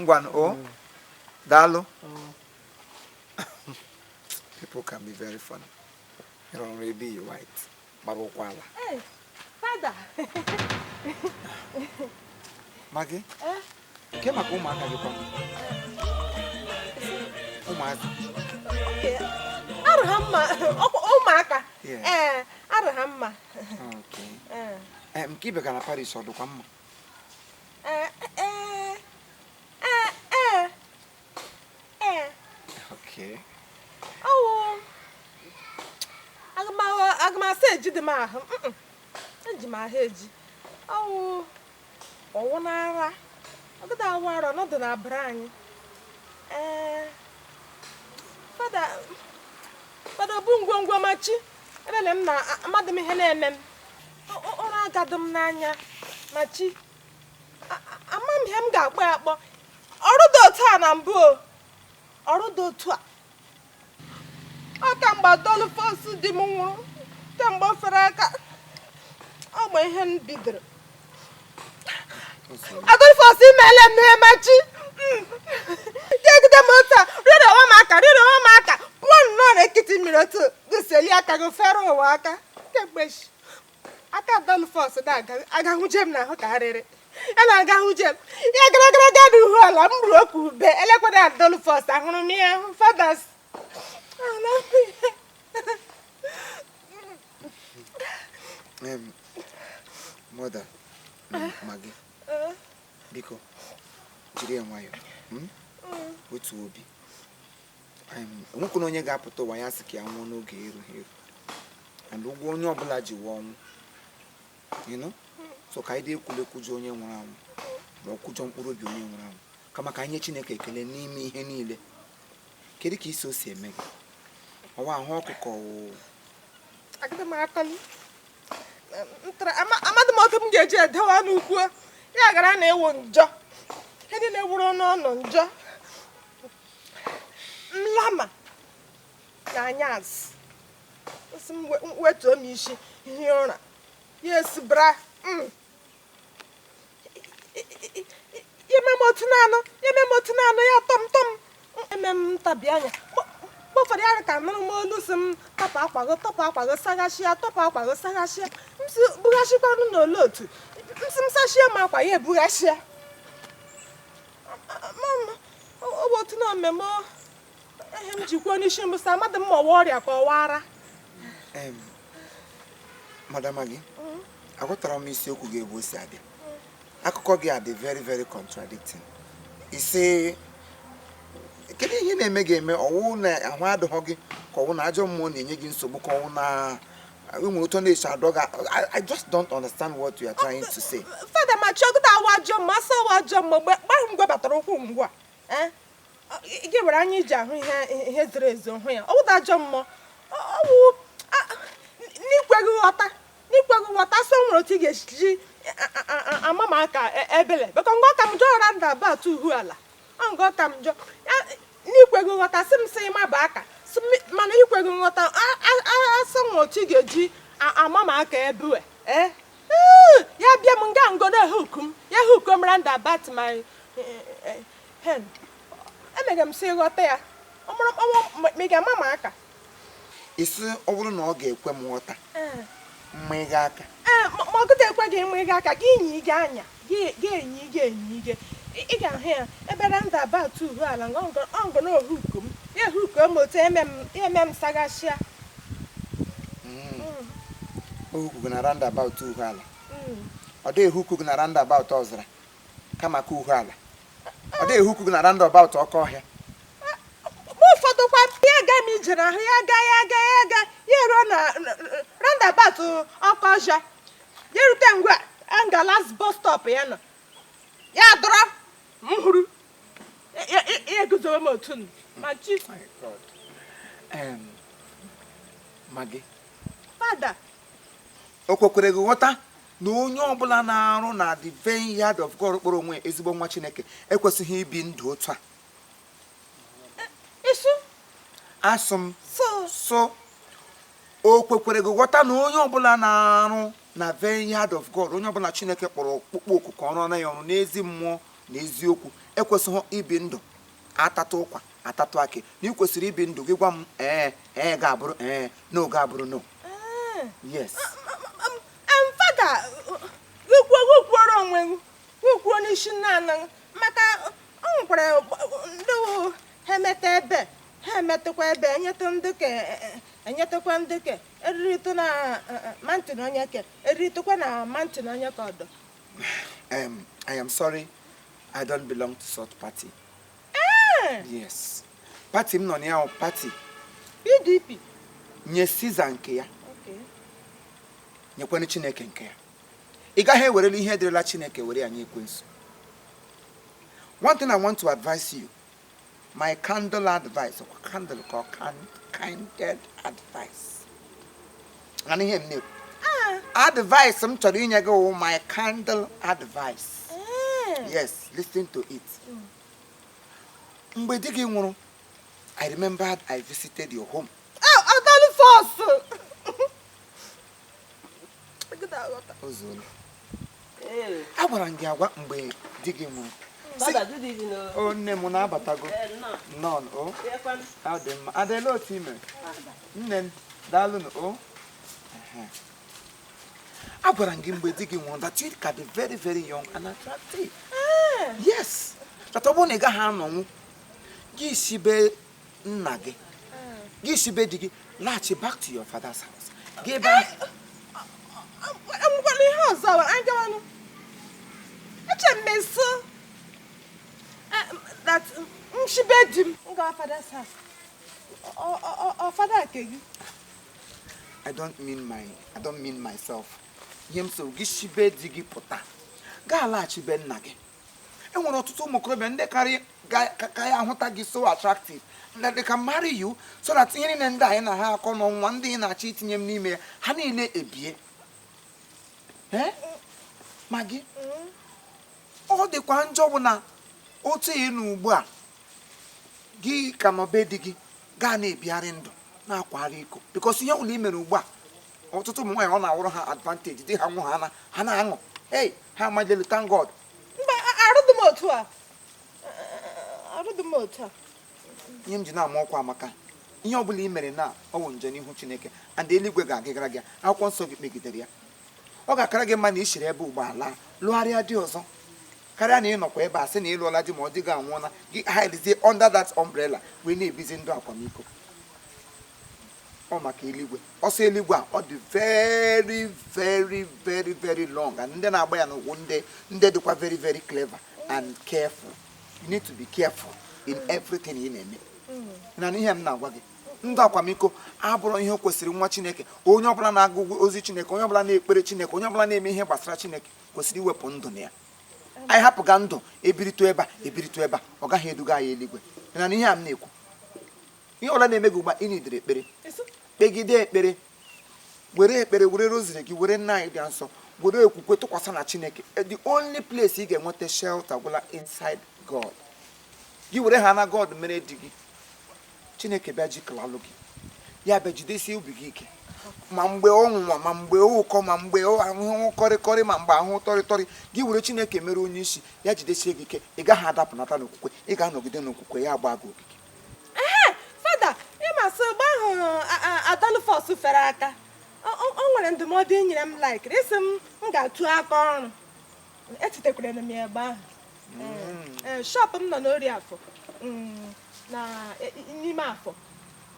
Ngwanụ o, daalụ. People can be very funny. Ịrụ ọrụ ebe iyi white gbara ụkwụ ala. Fada. Magị, ke maka ụmụaka gị kwa? Ụmụazị. Arụ ha mma, ụmụaka. Ee, arụ ha mma. Nke ibe gara Paris, ọ dịkwa mma? Ee, ee, ee, ee. Okay. Ọwụ agamasị eji dị m ahụ, eji m ahụ eji. Ọwụ ọwụ n'ara ọgụda awụ ara ọnọdụ na abụrụ anyị. Ee, fada, fada, bụ ngwongwo machi ebele m na amadị m ihe na-eme m. Ụra agadị m n'anya machi. Ama m ihe m ga-akpọ ya akpọ. Ọrụ dị otu a na mbụ, ọrụ dị otu a ọ kamgbe Adolphus di m nwụrụ, kemgbe o fere aka ọgba ihe m bidoro. Adolphus imeela m ihe machi. Jegide m otu a, rịọrọwa m aka, rịọrọwa m aka, pụọ nnọọ n'ekiti mmiri otu goseli aka gị fere ụwa aka. Kemgbe aka Adolphus na-agahụje m n'ahụ ka arịrị ya na-agahụje m ya gara gara ga n'ihu ala m ruo ka ube elekwada Adolphus ahụrụ m ya. Fathers. Mother, Magị, biko jiri ya nwayọọ. Otu obi enwekwana onye ga-apụta ụwa ya sị ka ya nwụọ n'oge erughị eru, and ụgwọ onye ọbụla ji wụọ ọnwụ, you know? So ka anyị dị ekwula ekwujọ onye nwụrụ anwụ ma ọ kwujọ mkpụrụ obi onye nwụrụ anwụ, kama ka anyị nye Chineke ekele n'ime ihe niile. Kedu ka isi o si eme gị? Ọwa ahụ ọkụ ka ọwụ? Agadi m akọli amadị m otu m ga-eji edewa n'ukwu ya gara na ewu njọ ihe niile wuru n'ọnụ njọ nlama na anyasị nsị m wetuo m isi hie ụra ya esibra ya eme m otu naanụ, ya eme m otu naanụ, ya tọm tọm eme m ntabi anya. Mgbe ụfọdụ ya ka nụrụ m olu si m tọpụ akwa gị, tọpụ akwa gị, saghashịa, tọpụ akwa gị, saghashịa. M si bughashikwanụ n'ole otu m si m sashịa m akwa ya ebughashịa. Ọ bụ otu na omeme ihe m jikwuo n'isi m sị amadị m ma ọwa ọrịa ka ọwa ara. Madam gị, aghọtara m isiokwu gị ebe o si abịa. Akụkọ gị a dị very very contradicting. Isi kedu ihe na-eme gị eme? Ọwụ na ahụ adịghọ gị, ka ọwụ na ajọ mmụọ na-enye gị nsogbu, ka ọwụ na enwere ụtọ na-eso adọ gị? I just don't understand what you are trying to say. Fada, ma chọgide awa ajọ mma asọ awa ajọ mma mgbe ahụ m gwebatara ụkwụ ngwa gị were anya iji ahụ ihe ihe zoro ezo hụ ya. Ọwụda ajọ mmụọ, ọwụ n'ikweghị ghọta, n'ikweghị ghọta. Asọ nwere otu ị ga-eji ama m aka ebele bekọ ngọ ka m jọọ roundabout uhu ala ọ ngọ ka m jọọ n'ikweghị ghọta. Sị m sị ịma bụ aka mana ikweghị nghọta. Asọ nwere otu ị ga-eji ama m aka ebue ee ya bịa m nga ngodo hook m ya hook m roundabout my hen. Emere m sị ghọta ya ma ị ga-ama m aka. Isi ọ bụrụ na ọ ga-ekwe m nghọta, mma ịga aka. Ee, ma ọ gụda ekwe gị mma ịga aka gị nyi gị anya gị enyi gị enyi gị ị ga-ahụ ya ebe roundabout uhu ala ọngọ na ohuku m ya ehuku m otu eme m saghashịa. Ohuku gị na roundabout uhu ala? Ọ dị ehuku gị na roundabout ọzara kama ka uhu ala? Ọ dị ehuku gị na roundabout ọkọ ọhịa? Mgbe ụfọdụ kwa ya ga m ije n'ahụ ya ga ya ga ya ga ya eruo na roundabout ọkọ ọhịa, ya erute ngwa nga last bus stop ya nọ ya dọrọ m hụrụ ya eguzowe m otu ma chi. Magị. Fada. O kwekwere gị ghọta na onye ọbụla na-arụ na the Vineyard of God kpọrọ onwe ezigbo nwa Chineke ekwesịghị ibi ndụ otu a? Isu. Asụ m so o kwekwere gị ghọta na onye ọbụla na-arụ na Vineyard of God, onye ọbụla Chineke kpọrọ ọkpụkpọ oku ka ọ rụọ na ya ọrụ n'ezi mmụọ Na eziokwu, ekwesịghị ibi ndụ atatụ ụkwa atatụ akị, na ị kwesịrị ibi ndụ gị gwa m ee, ee ga-abụrụ ee, no ga-abụrụ no. Yes. Fada, gị kwuoro onwe gị, gị kwuo n'isi naanị gị, maka ọ nwekwara ndị wụ ha emeta ebe ha emetụkwa ebe enyetụ ndị ke enyetụkwa ndị ke erirịtụ na mountain, onye ke erirịtụkwa na mountain onye ka ọdọ. I am sorry, I don't belong to such party. Yes, party m nọ na ya wụ party PDP. Nye Caesar nke ya, nyekwanụ Chineke nke ya. Ị gaghị ewerela ihe dịrịla Chineke were ya nye ekwensu. One thing I want to advise you, my candle advice, ọkwa candle ka ọ kinded advice mana ihe m na-ekwu, advice m chọrọ inye gị wụ my candle advice. Yes, listen to it. Mgbe di gị nwụrụ, I remembered I visited your home. Adalụ fọsụ. O zuola. Agwara m gị agwa mgbe di gị nwụrụ. Father, good evening. O nne m na-abatago. Nnọọ. Nnọọ o. Ekwan. Ọ dị mma. Adịla otu i mere. Nne m, daalụnụ o. Ehe. Agwara m gị mgbe di gị nwụrụ that you ka dị very very young and attractive. Yes, that ọ bụrụ na ị gaghị anọnwụ, gị sibe nna gị, gị sibe di gị laghachi back to your father's house, gị ebe ahụ. Enwekwara ihe ọzọ anyị gawanụ. Eche m esi that nshibe di m m gawa father's house. Ọ fada nke gị? I don't mean myself. Ihe m so gị, shibe di gị pụta, gaa laghachi be nna gị. E nwere ọtụtụ ụmụ okorobịa ndị karị ka ya ahụta gị so attractive that they can marry you, so that ihe niile ndị anyị na ha akọ n'ọnwa ndị ị na-achọ itinye m n'ime ya, ha niile ebie. Eh? Ma gị, ọ dịkwa njọ bụ na otu ị nọ ugbu a, gị ka nọ be di gị, gaa na-ebigharị ndụ na-akwagharị iko, because ihe ọbụla i mere ugbu a, ọtụtụ ụmụ nwaanyị ọ na-awụrụ ha advantage di ha nwụ, ha na ha na-aṅụ, hey, ha amajelu, thank God. Mba, arụ dị m otu a, arụ dị m otu a. Ihe m ji na-ama ọkwa maka ihe ọbụla i mere na ọ wụ njọ n'ihu Chineke, and eluigwe ga-agịgara gị. Akwụkwọ nsọ gị kpegidere ya. Ọ ga-akara gị mma na i siri ebe ugbo ala lụgharịa di ọzọ, karịa na ị nọkwa ebe a sị na ị lụọla di ma ọ dịghị anwụọla, gị hidezie under that umbrella wee na-ebizi ndụ akwamiko. Ọ maka eluigwe, ọsọ eluigwe a, ọ dị very very very very long, and ndị na-agba ya n'ụkwụ, ndị dịkwa very very clever and careful. You need to be careful in everything ị na-eme. Na ihe m na-agwa gị, ndụ akwamiko abụrụ ihe o kwesịrị nwa Chineke. Onye ọbụla na-agụ ozi Chineke, onye ọbụla na-ekpere Chineke, onye ọbụla na-eme ihe gbasara Chineke kwesịrị iwepụ ndụ na ya. Anyị hapụga ndụ ebiritu ebe a, ebiritu ebe a, ọ gaghị eduga anyị eluigwe. Na ihe a m na-ekwu, ihe ọbụla na-eme gị ugbu a, ị nidere ekpere. Kpegide ekpere, were ekpere, were rosary gị, were nna anyị bịa nsọ, were okwukwe tụkwasị na Chineke. The only place ị ga-enweta shelter gwụla inside God. Gị were ha na God mere di gị, Chineke bịa jikọlalụ gị, ya bịa jidesie obi gị ike, ma mgbe ọnwụnwa, ma mgbe ụkọ, ma mgbe ahụhụ kọrịkọrị, ma mgbe ahụ tọrịtọrị. Gị were Chineke mere onye isi ya, jidesie gị ike, ị gaghị adapụnata n'okwukwe, ị ga-anọgide n'okwukwe, ya gbaa gị ogige. Ehe, fada, ịmasị mgbe ahụ Adolphus fere aka, o nwere ndụmọdụ i nyere m, like isi m m ga-atụ aka ọrụ. Echetakwara m ya ebe ahụ. Ee, shop m nọ n'Orie Afọ, na n'ime Afọ.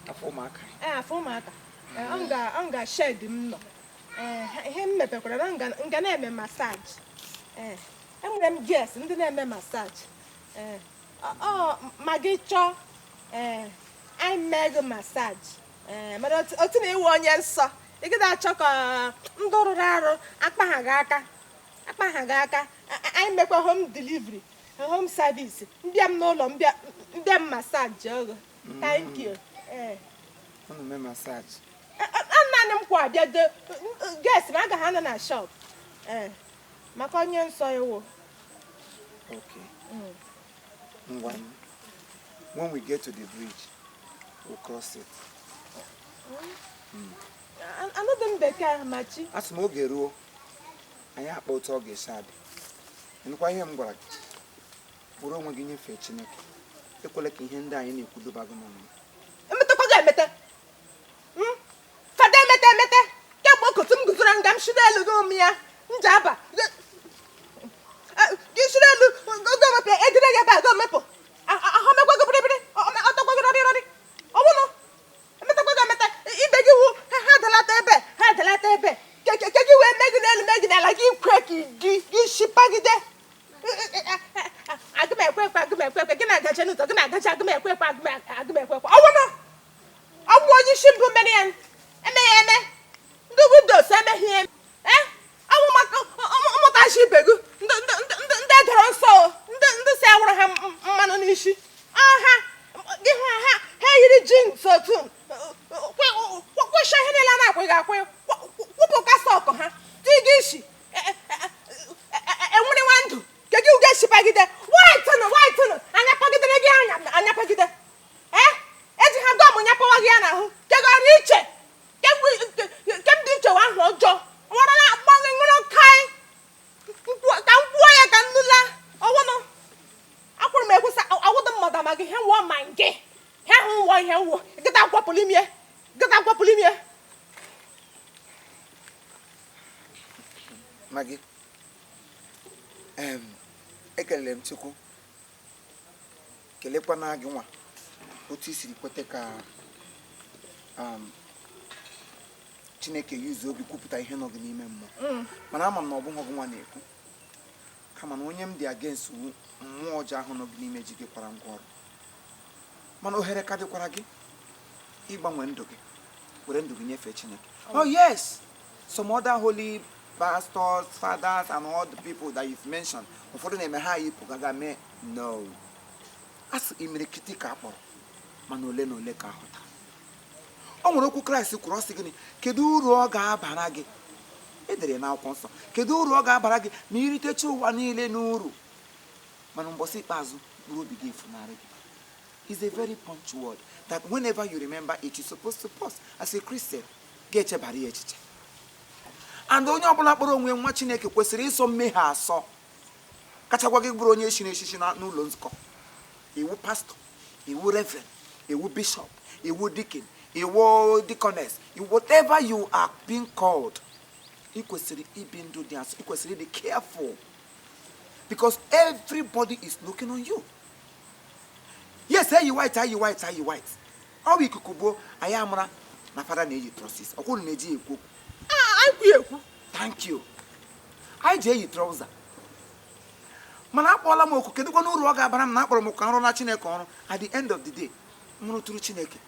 Afọ ụmụaka. Ee, Afọ ụmụaka. Ee, ọ nga shed m nọ. Ee, ihe m mepekwara na nga na-eme massage. Ee, enwere m guest ndị na-eme massage. Ee, ọ ma gị chọọ, ee, anyị mee gị massage. Ee, mana otu na iwe onye nsọ, ị gịda achọ ka ndị rụrụ arụ akpa ha gị aka, akpa ha gị aka. Anyị mekwa home delivery, home service, mbịa m n'ụlọ, mbịa m massage ogo. Thank you. Ee. Unu mee massage? Naanị m kwa abịa do guest m agaghị anọ na shop. Ee, maka onye nsọ iwu. Okay, ngwa, when we get to the bridge, we'll cross it. Anọdụ m bekee ahụ machi. A sị m oge ruo, anyị akpa otu ọ ga-esi adị. Nụkwa ihe m gwara gị. Were onwe gị nyefee Chineke. Ekwela ka ihe ndị anyị na-ekwu duba gị n'ọnụ. Emetekwa gị emete. Fada emete emete kemgbe okotu m guzoro nga m shiri elu gị ome ya m ji aba gị shiri elu oge omepụ edire gị ebe a gị omepụ ahụ mekwa gị bịrịbịrị ọtọkwa gị rọrị rọrị ọwụnụ. Emetekwa gị emete. Ibe gị wụ ha adalata ebe ha adalata ebe ke ke gị wee mee gị n'elu mee gị n'ala gị kwe ka gị gị shipagide. Agụ m ekwe ekwe, agụ m ekwe ekwe, gị na-agaje n'ụzọ gị na-agaje. Agụ m ekwe ekwe, agụ m ekwe ekwe. Ọwụnụ ọgwụ onye isi mbụ mere ya eme ya eme. Ndị Windows emeghị ya ee. Ọwụ maka ụmụtachi ibe gị, ndị edoro nsọ o, ndị si awụrụ ha mmanụ n'isi ọha gị hụ ha ha yiri jeans otu kwụsị ihe niile a na-akwụghị akwụ, kwụpụ kasọkụ ha dị gị isi enwere ndụ nke gị uge shipagide white white anya pagidere gị anya anya pagide ee eji ha gum nyapawa gị ya n'ahụ ke gị ọrụ iche ke m dị iche ahụ ọjọọ nwere na agbanwe ṅụrụ kai ka m kwuo ya ka m nụla ọwụnụ. Akwụrụ m ekwusa awụdụ mmadụ amaghị ihe nwụọ ma nke ihe ahụ nwụọ ihe nwụọ gịta gwapụrụ ime gịta gwapụrụ ime. Magị, ekelere m Chukwu, kelekwana gị nwa otu i siri kweta ka Chineke yuzuo obi kwupụta ihe nọ gị n'ime mmụọ. Mana ama m na ọ bụghị gị nwa na-ekwu, kama na onye m dị against wu mmụọ ọjọọ ahụ nọ gị n'ime ji gị kwara ngwa ọrụ. Mana ohere ka dịkwara gị ịgbanwe ndụ gị, were ndụ gị nyefee Chineke. Oh yes, some other holy pastors, fathers and all the people that you've mentioned, ụfọdụ na-eme ha yipụ gaga mee. No, asị imirikiti ka a kpọrọ, mana ole na ole ka a hụtara. O nwere okwu Kraịst kwuru, ọ sị gịnị? Kedu uru ọ ga-abara gị? Edere n'akwụkwọ nsọ, kedu uru ọ ga-abara gị ma iritecha ụwa niile n'uru, mana mbọsị ikpeazụ mkpụrụ obi gị efunarị gị? Is a very punch word that whenever you remember it, you're supposed to pause as a Christian, ga-echebara ya echiche. And onye ọbụla kpọrọ onwe nwa Chineke kwesịrị ịsọ mmehie asọ, kachakwa gị bụrụ onye eshiri eshishi n'ụlọ nzukọ, iwu pastọ, iwu reverend, iwu bishọp, iwu deacon, iwu deaconess, whatever you are being called, ị kwesịrị ibi ndụ dị asọ. Ị kwesịrị ịdị careful because everybody is looking on you. Yes, eyi white, ayi white, ayi white. Ọ bụ ikuku gboo anyị amara na fada na-eyi trousers, ọkwụrụ na-eji ekwu okwu. Anyị kwu ekwu. Thank you. Anyị ji eyi trouser, mana akpọọla m oku. Kedụkwa n'uru ọ ga-abara m na akpọrọ m ka m rụọ Chineke ọrụ? At the end of the day, m rụtụrụ Chineke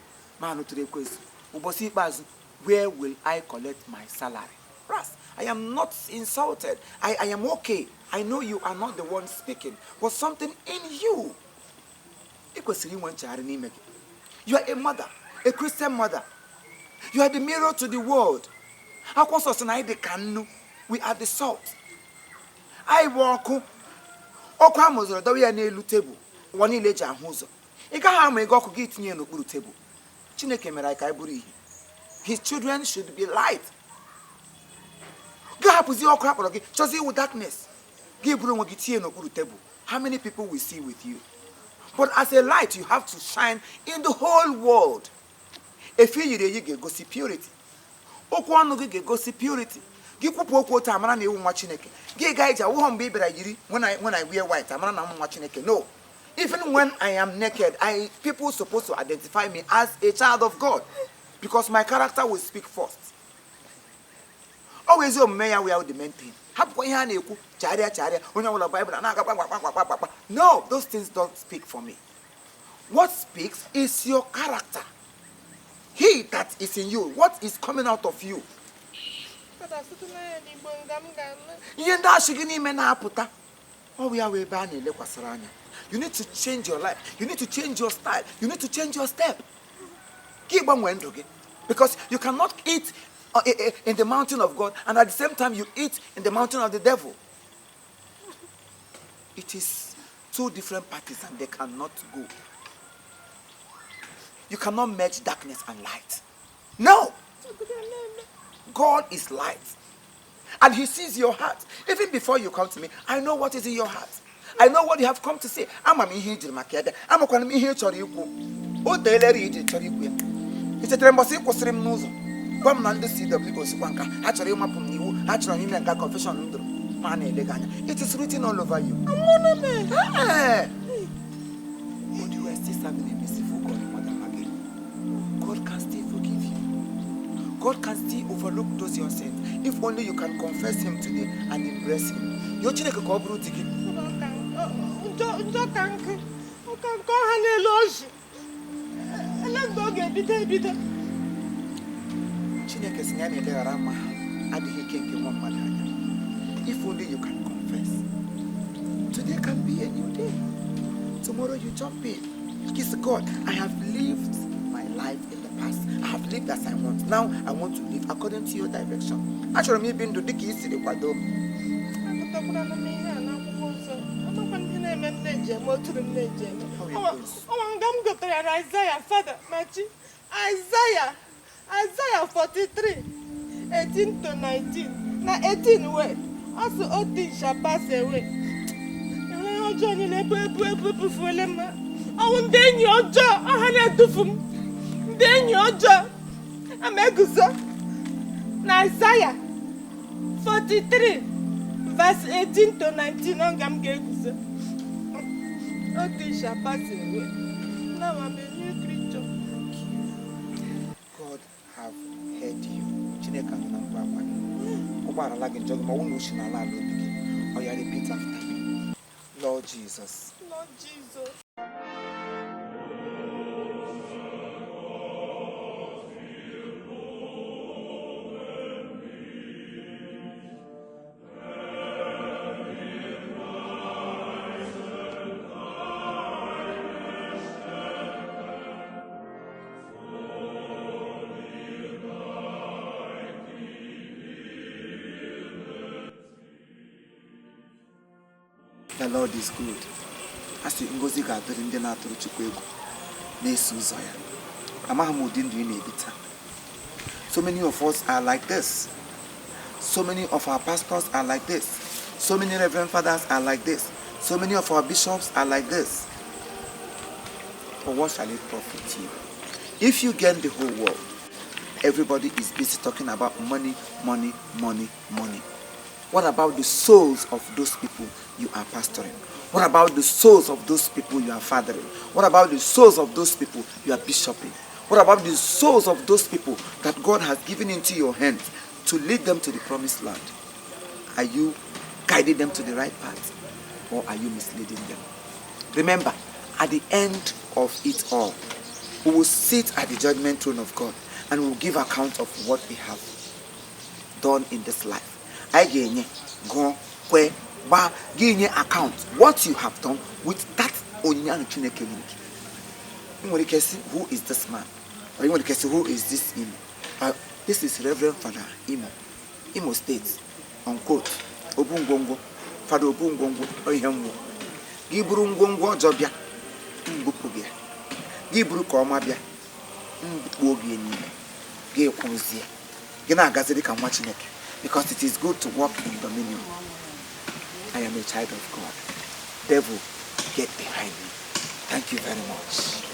ma rụtụrụ ekwensu, ụbọchị ikpeazụ, where will I collect my salary? Ras, I am not insulted. I am okay. I know you are not the one speaking, but something in you, ị kwesịrị inwe nchegharị n'ime gị. You are a mother, a Christian mother. You are the mirror to the world. Akwụkwọ nsọ sị na anyị dị ka nnu. We are the salt. Anyị bụ ọkụ. Ọkụ a mụzọrọ dowe ya n'elu tebụl, ụwa niile ji ahụ ụzọ. Ị gaghị ama ego ọkụ gị tinye ya n'okpuru tebụl. Chineke mere anyị ka anyị bụrụ ihe. His children should be light. Gị hapụzi ọkụ akpọrọ gị, chọzie iwu darkness, gị bụrụ onwe gị tinye n'okpuru tebụl. How many people will see with you? But as a light, you have to shine in the whole world. Efe yiri eyi ga-egosi purity. Okwu ọnụ gị ga-egosi purity. Gị kwupụ okwu otu amara na iwu nwa Chineke. Gị gaa ije awụghọ mgbe ị bịara yiri when I wear white, amara na m nwa Chineke. No, even when I am naked, I people supposed to identify me as a child of God because my character will speak first. Ọ bụ ezi omume ya wee the main thing. Hapụkwa ihe a na-ekwu chagharịa chagharịa onye ọbụla Baịbụl na-aga gba gba gba gba gba. No, those things don't speak for me. What speaks is your character, he that is in you, what is coming out of you. Ihe ndị asị gị n'ime na-apụta, ọ bụ ya wee ebe a na-elekwasịrị anya. You need to change your life. You need to change your style. You need to change your step ka ị gbanwee ndụ gị, because you cannot eat in the mountain of God and at the same time you eat in the mountain of the devil. It is two different parties and they cannot go. You cannot merge darkness and light. No. God is light and he sees your heart. Even before you come to me, I know what is in your heart. I know what you have come to say. Ama m ihe i jiri maka ya bịa. Amakwana m ihe ị chọrọ ikwu. O teelere iji chọrọ ikwu ya. I chetara mbọsị ị kwụsịrị m n'ụzọ gwa m na ndị CWO sikwa nka ha chọrọ ịmapụ m n'iwu, ha chọrọ m ime nka confession m dụrụ ma na-ele gị anya. It is written all over you. Hey! But you are still serving a merciful God, Mother Maggie. God can still forgive you. God can still overlook those your sins if only you can confess him today and embrace him. Yo Chineke ka ọ bụrụ di gị. Njọ ka nkụ ọka nke ọha na-elu oji ele mgbe ọ ga-ebido ebido. Chineke sị na ya na-eleghara mma adịghị ike nke nwa mmadụ anya. If only you can confess. Today can be a new day. Tomorrow you jump in. Kiss God, I have lived my life in the past. I have lived as I want. Now I want to live according to your direction. Achọrọ m ibi ndụ dịka i siri kwado m. Agụtakwara m ihe a n'akwụkwọ nsọ, amakwa ndị na-eme m na-eji eme oturu m na-eji eme. Ọnwa nga m gụtara na Aịzaya, Fada Machi, Aịzaya 43 18 to 19 na 18 wee ọ sị all things shall pass away. Ihe ọjọọ niile ebu ebu ebu ebufuole m. Ọnwụ ndị enyi ọjọọ ọha na-edufu m, ndị enyi ọjọọ. Ama eguzo na Aịzaya 43 verse 18 to 19, ọ nga m ga-eguzo. All things shall pass away. Now I'm a new creature. God have heard you. Chineke anụ na mkpu akwa gị. Ọ gbagharala gị njọ gị ma ọ bụ na o si n'ala ala obi gị. Ọ ya, repeat after me. Lord Jesus. Lord Jesus. The Lord is good. A sị ngozi ga-adịrị ndị na-atụrụ Chukwu egwu na-eso ụzọ ya. Amaghị m ụdị ndụ ị na-ebi taa. So many of us are like this. So many of our pastors are like this. So many reverend fathers are like this. So many of our bishops are like this. But what shall it profit you if you gain the whole world? Everybody is busy talking about money, money, money, money. What about the souls of those people you are pastoring? What about the souls of those people you are fathering? What about the souls of those people you are bishoping? What about the souls of those people that God has given into your hands to lead them to the promised land? Are you guiding them to the right path, or are you misleading them? Remember, at the end of it all, we will sit at the judgment throne of God and we will give account of what we have done in this life. Anyị ga-enye gụọ kwe gbaa gị nye account what you have done with that onyinye ahụ Chineke nyere gị. Ị nwere ike sị, "Who is this man?" Or ị nwere ike sị, "Who is this Imo?" This is Reverend Father Imo, Imo State, unquote. Obu ngwongwo, Fada obu ngwongwo, ọ ihe mmụọ. Gị buru ngwongwo ọjọọ bịa, mbupụ gị. Gị buru ka ọma bịa, mbukpuo gị n'ime. Gị kwụzie. Gị na-agazi dịka nwa Chineke. Because it is good to walk in dominion. I am a child of God. Devil, get behind me. Thank you very much.